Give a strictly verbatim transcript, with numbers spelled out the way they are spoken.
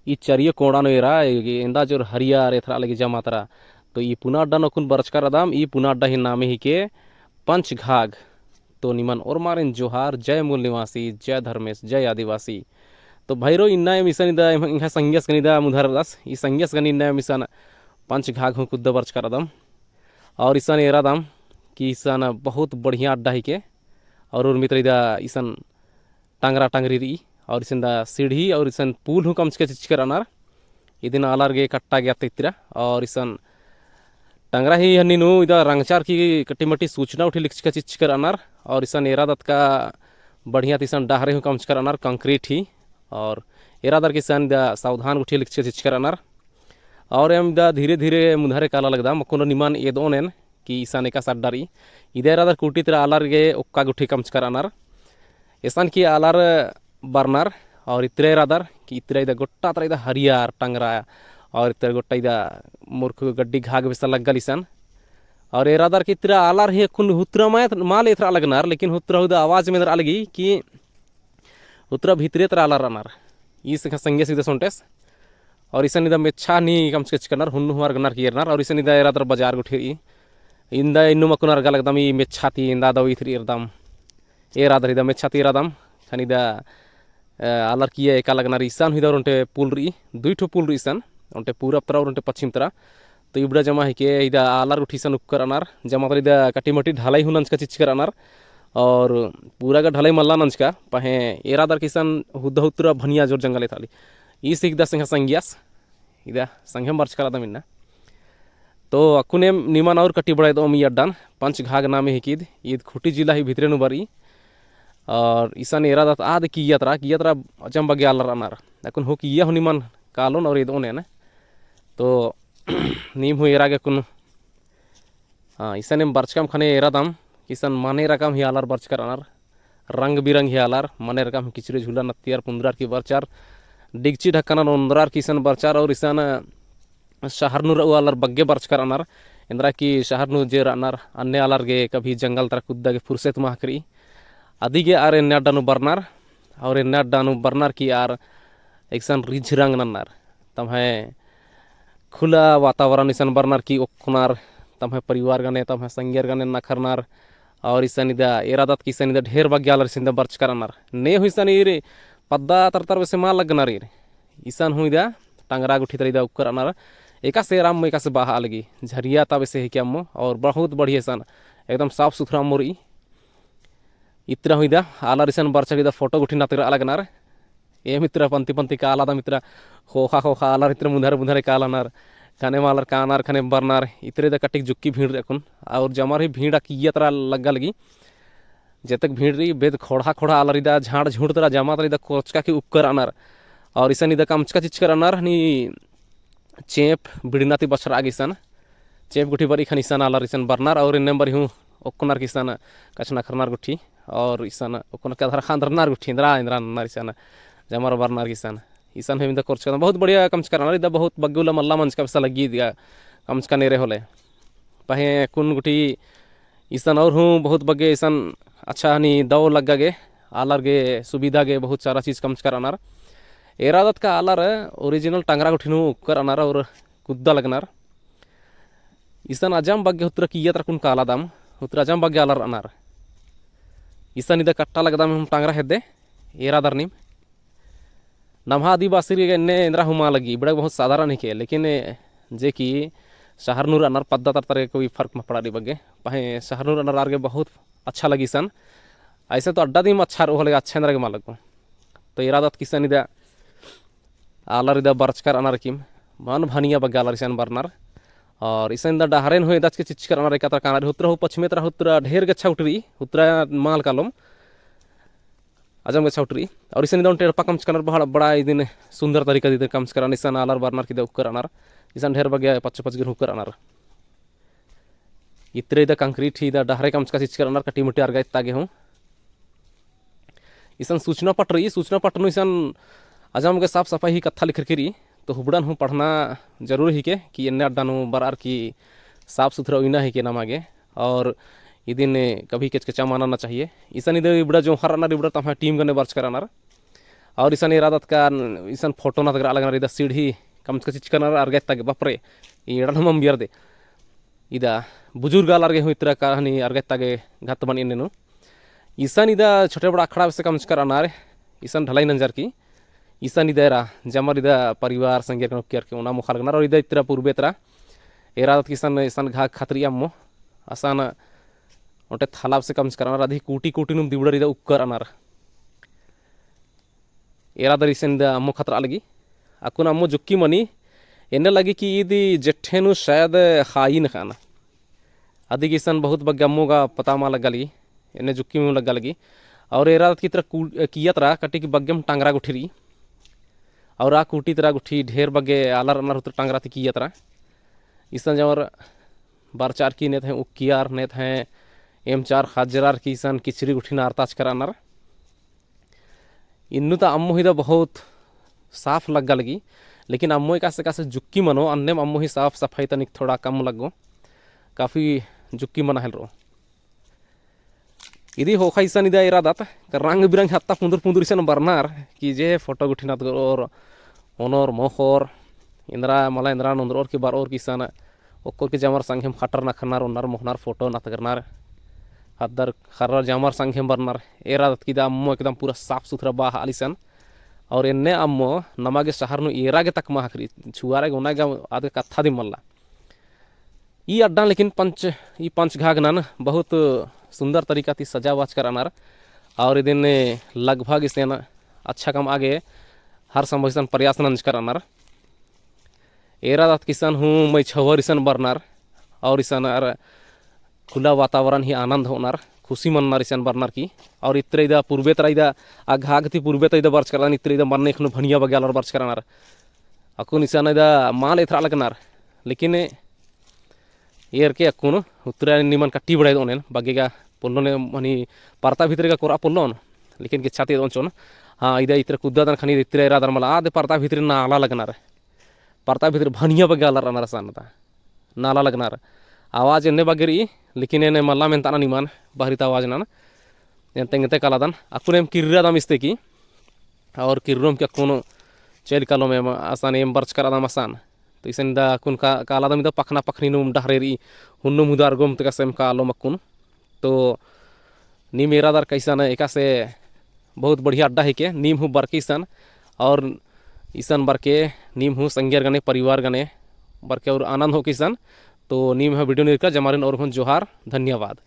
ई चरियो कोड़ा नू एरा, ए-, एन्दा जोर हरियर एथरा लगी जमा तरा। तो ई पुना अड्डा नू अक्कुन बरचका रअदम, ई पुना अड्डा ही नामे हिके पंचघाघ। तो निमन ओर्मारिन जोहार, जय मूल निवासी, जय धर्मेस, जय आदिवासी। तो भइरो इन्ना एम इसन इदा एम-, एंग्है संगियस गने इदा मुन्धरदस, ई संगियस गने इन्ना एम इसन पंचघाघ हूँ कुद्दा बरचका रअदम। और इसन एरादम कि इसन बहुत बढ़िया अड्डा हिके। और उर्मी तरा इदा इसन टंगरा टंगरी रई, और इसन दा सीढ़ी और इसन पुल हूँ कमचका चिच्चका रअनर। इदिन आलर गे कट्टा गे अत्ता इतरा, और इसन टंगरा ही हन्नी नू इदा रंगचार की कट्टी मट्टी सूचना उठी लिखचका चिच्चका रअनर, और इसन एरादत का बढ़िया ती इसन डहरे हूँ कमचका रअनर, concrete ही, और एरादर की इसन इदा सावधान उठी लिखचका चिच्चका रअनर। और एम इदा धीरे धीरे मुन्धरे काला लगदम, अक्कुन निमन एदओन एन कि इसन एकासे अड्डा रई। इदा एरादर कुटी तरा आलर गे ओक्का गुट्ठी कमचका रअनर। एसन कि आलर बरनर और इतरा एरादर कि इतरा इदा गोट्टा तरा इदा हरियर टंगरा और इतरा गोट्टा इदा मुरुख गड्डी घाघ बेसा लग्गल इसन। और एरादर कि इतरा आलर ही अक्कुन हुतरा मा, मा ले एथरा लगनर, लेकिन हुतरा हुदा आवाज में एन्दरा लगी कि हुतरा भितरे तरा आलर रअनर। ईस एंग्है संगियस इदा सोंटेस। और इसन इदा मेच्छा नी कमचका चिच्चका रअनर, हुन्नु हुआर गनर की एरनर, और इसन इदा एरादर बजार गुट्ठी रई। इन्दा इन्नुम अक्कुन अरगा लगदम ई मेच्छा ती एन्दा दव इथरी एरदम। एरादर इदा मेच्छा ती एरादम, ख़ने इदा, अ, आलर किया एका लगनर इसन हूँ इदा ओन्टे पुल रई, दुई ठो पुल रई इसन, ओन्टे पूरब तरा और ओन्टे पच्छिम तरा। तो इबड़ा जमा हिके इदा आलर गुट्ठी इसन उक्कर रअनर, जमा तरा इदा कट्टी मट्टी ढलाई हूँ नंजका चिच्चका रअनर, और पूरा गा ढलाई मल्ला नंजका, पहें एरादर कि इसन हुदा हुतरा भनिया जोर जंगल एथरा लगी। ईस हिकदस एंग्है संगियस, इदा संगेम बरचका रअदम इन्ना। तो अक्कुन एम निमन और कट्टी बड़ा एदओम ई अड्डन, पंचघाघ नामे हिके ईद, ईद खूंटी जिला ही भितरे नू बरई। और इसन एरादत आद किया तरा, किया तरा अजम बग्गे आलर रअनर। अक्कुन हूँ किया हूँ निमन कालोन और एदओन एन। तो नीम हूँ एरा गे अक्कुन हाँ, इसन एम बरचकम ख़ने एरादम, इसन मने रकम ही आलर बरचका रअनर, रंग बिरंग ही आलर, मने रकम ही किचरे झूला नत्तियर पुन्दरार की बरचर, डिगची ढक्कनन ओन्दरार की इसन बरचर, और इसन शहर नू रऊ आलर बग्गे बरचका रअनर, एन्दरा कि शहर नू जे रअनर, अन्ने आलर गे कभी जंगल तरा कुद्दा गे फुर्सत मा ख़क्खरई, अदिगे आर एन्ने अड्डा नू बरनर, और एन्ने अड्डा नू बरनर की आर एकसन रिझ रंग नन्नर, तम्है खुला वातावरण इसन बरनर की ओक्कनर, तम्है परिवार गने, तम्है संगियर गने नखरनर, और इसन इदा एरादत की इसन इदा ढेर बग्गे आलर इसन इदा बरचका रअनर। ने हूँ इसन ईर पद्दा तरतर बेसे मा लगनर ईर। इसन हूँ इदा टंगरा गुट्ठी तरा इदा उक्कर रअनर। एकासे एरा अम्म एकासे बहा लगी। झरिया ता बेसे हिके अम्म, और बहुत बढ़िया इसन एकदम साफ सुथरा अम्म रई। इतरा हूँ इदा आलर इसन बरचर इदा फोटो गुट्ठी नतगरआ लगनर। एम इतरा पंती पंती कालादम इतरा ख़ोख़ा ख़ोख़ा आलर इतरा मुन्धर मुन्धर कालनर। ख़ने आलर कानर ख़ने बरनर। इतरा इदा कटिक जुक्की भीड़ रई अक्कुन। और जमर ही भीड़ अकिया तरा लग्गा लगी। जेतक भीड़ रई बेद ख़ोंड़हा ख़ोंड़हा आलर इदा झाड़ झुंड तरा जमा तरा इदा कोरचका की उक्कर रअनर। और इसन इदा कमचका चिच्चका रअनर नी चेंप बिड़ना ती बछरआ गे इसन। चेंप गुट्ठी बरई ख़ने इसन आलर इसन बरनर और एन्नेम बरई हूँ ओक्कनर की इसन कछनखरनर गुट्ठी और इसन ओक्कनर की अधरख़ा अन्दरनर गुट्ठी एन्दरा एन्दरा नन्नर इसन जमर बरनर की इसन। इसन हूँ एम इदा कोरचका बहुत बढ़िया कमचका रअनर इदा बहुत बग्गे उल्ला मल्ला मंजका बेसा लग्गी इदा कमचका नेरे होले। पहें अक्कुन गुट्ठी इसन और हूँ बहुत बग्गे इसन अच्छा हनी दव लग्गा गे, आलर गे सुविधा गे बहुत सारा चीज कमचका रअनर। एरादत का आलर original टंगरा गुट्ठी नू उक्कर रअनर और कुद्दा लगनर। इसन अजम बग्गे हुतरा किया तरा अक्कुन कालादम, हुतरा अजम बग्गे आलर रअनर। इसन इदा कट्टा लगदम हम टंगरा हेद्दे, एरादर नीम। नम्है आदिवासी गे एन्ने एन्दरा हूँ मा लगी, इबड़ा बहुत साधारण हिके, लेकिन जे कि शहर नू रअनर पद्दा तरतर गे कोई फर्क मा पड़ा रई बग्गे, पहें शहर नू रअनर आर गे बहुत अच्छा लगी इसन। ऐसे तो अड्डा दिम अच्छा रओ होले अच्छा एन्दरा गे मा लगो। तो एरादत की इसन इदा आलर इदा बरचका रअनर किम, मन भनिया बग्गे आलर इसन बरनर। और इसन इदा डहरेन हूँ एदचका चिच्चका रअनर एका तरा काना रई हुतरा हूँ पच्छिमे तरा हुतरा ढेर गच्छा उठरी, हुतरा मल कालोम। अजम गे छौटरी। और इसन इदा ओन्टे एड़पा कमचका रअनर बड़ा, बड़ा इदिन सुन्दर तरीका ती इदिन कमचका रअनर, इसन आलर बरनर की इदा उक्कर रअनर। इसन ढेर बग्गे पच्चो पच्चो गे हूँ उक्कर रअनर। इतरा इदा concrete ही इदा डहरे कमचका चिच्चका रअनर कटी मुटी आर गा इत्ता गे हूँ। इसन सूचना पट रई, सूचना पट नू इसन अजम गे साफ सफाई ही कत्था लिखरकी रई। तो हुबड़न हूँ पढ़ना जरूरी हिके कि एन्ने अड्डा नू बरअर की साफ सुथरा उइना हिके नमा गे। और इदिन कभी केचकेचा मल नना चाहिए। इसन इदा इबड़ा जोंख़र रअनर इबड़ा तम्है team गने बरचका रअनर। और इसन एरादत का इसन फोटो नतगरा लगनर, इदा सीढ़ी कमचका चिचका नर अरगेत्ता गे, बाप रे, ई एड़ा नम अम्बियर दे। इदा बुजुर्ग आलर गे हूँ इतरा का हनी अरगेत्ता गे घत बन इन्ने नू। इसन इदा छोटे बड़ा अखड़ा बेसे कमचका रअनर, इसन ढलाई नंजर की। इसन इदा एरा, जमर इदा परिवार संगेर कन उक्कियर के ओना मोखा लगनर, और इदा इतरा पूर्बे तरा एरादत की इसन, इसन घाघ खतरी अम्मो, असन ओन्टे थाला बेसे कमचका रअनर, अदी कूटी कूटी नुम दिबड़र इदा उक्कर रअनर। एरादर इसन इदा अम्मो खतरा लगी। अक्कुन अम्मो जुक्की मनी, एन्ने लगी कि इदी जेठे नू शायद हाई नखाना। अदी गे इसन बहुत बग्गे अम्मो गा पता मा लग्गा लगी, एन्ने जुक्की मनी लग्गा लगी। और एरादत की तरा कू-, किया तरा कटी की बग्गेम टांगरा गुट्ठी रई। और आ कूटी तरा गुट्ठी ढेर बग्गे आलर रअनर हुतर टांगरा ती किया तरा। इसन जमर बरचार की नेत हैं उक्कियर, नेत हैं एमचार, खजरार की इसन किचरी गुट्ठी नारताचका रअनर। इन्नु ता अम्मो ही दा बहुत साफ लग्गा लगी, लेकिन अम्मो एकासे एकासे जुक्की मनो, अन्नेम अम्मो ही साफ सफाई तनिक थोड़ा कम लग्गो, काफी जुक्की मना हेलरो। इदी ख़ोख़ा इसन इदा एरादत, रंग बिरंग हत्ता पुंदुर पुंदुर इसन बरनर, कि जे फोटो गुट्ठी नतगरओर, ओनोर मोख़ोर, एन्दरा मला एन्दरा नोन्दरओर की बरओर की इसन, ओक्कोर की जमर संगेम खटर नखरनर, ओनर मोख़नर, फोटो नतगरनर, हद्दर खर्रर जमर संगेम बरनर, एरादत की इदा अम्मो एकदम पूरा साफ सुथरा बआ हल इसन। और एन्ने अम्मो नमा गे शहर नू एरा गे तक मा ख़क्खरी, छुआरा गे ओना गे आद गे कत्था दिम मल्ला। ई अड्डा लेकिन पंच, ई पंचघाघ नन बहुत सुंदर तरीका ती सजाबाचका रअनर। और इदिन लगभग इसन अच्छा कमआ गे हर संभव इसन प्रयास नंजका रअनर। एरादत की इसन हूँ मइछवर इसन बरनर और इसन अर खुला वातावरण ही आनंद होअनर, खुशी मननर इसन बरनर की। और इतरा इदा पूर्बे तरा इदा आ घाघ ती पूर्बे तरा इदा बरचका रअनर, इतरा इदा मन्ने एखनो भनिया बग्गे आलर बरचका रअनर। अक्कुन इसन इदा माल एथरा लगनर, लेकिन एरके अक्कुन उतरा निमन कट्टी बड़ाई ओनेन बग्गे गा पोल्लोन, मनी परता भितरे गा कोरआ पोल्लोन, लेकिन गेच्छा ती ओन चोन। हाँ, इदा इतरा कुद्दा दन ख़नी इतरा एरादर मला आद परता भितरे नाला लगनर। परता भितरे भनिया बग्गे आलर रअनर असन ता नाला लगनर। आवाज एन्ने बग्गे रई, लेकिन एन्ने मल्ला मेन्ताना निमन बहरी ता आवाज नन। एन तेंगते कालादन, अक्कुन एम किर्रादम इस्ते की, और किर्रोम की अक्कुन चइल कालोम एम असन एम बरचका रअदम असन। तो इसन इदा अक्कुन का-, कालादम इदा पखना पखनी नुम डहरे रई, हुन्नुम हुदा अरगोम ता एकासे एम कालोम अक्कुन। तो नीम एरादर का इसन एकासे बहुत बढ़िया अड्डा हिके, नीम हूँ बरके इसन, और इसन बरके नीम हूँ संगियर गने, परिवार गने बरके और आनंद होके इसन। तो नीम ह video नू एरका जमारिन और हूँ जोहार, धन्यवाद।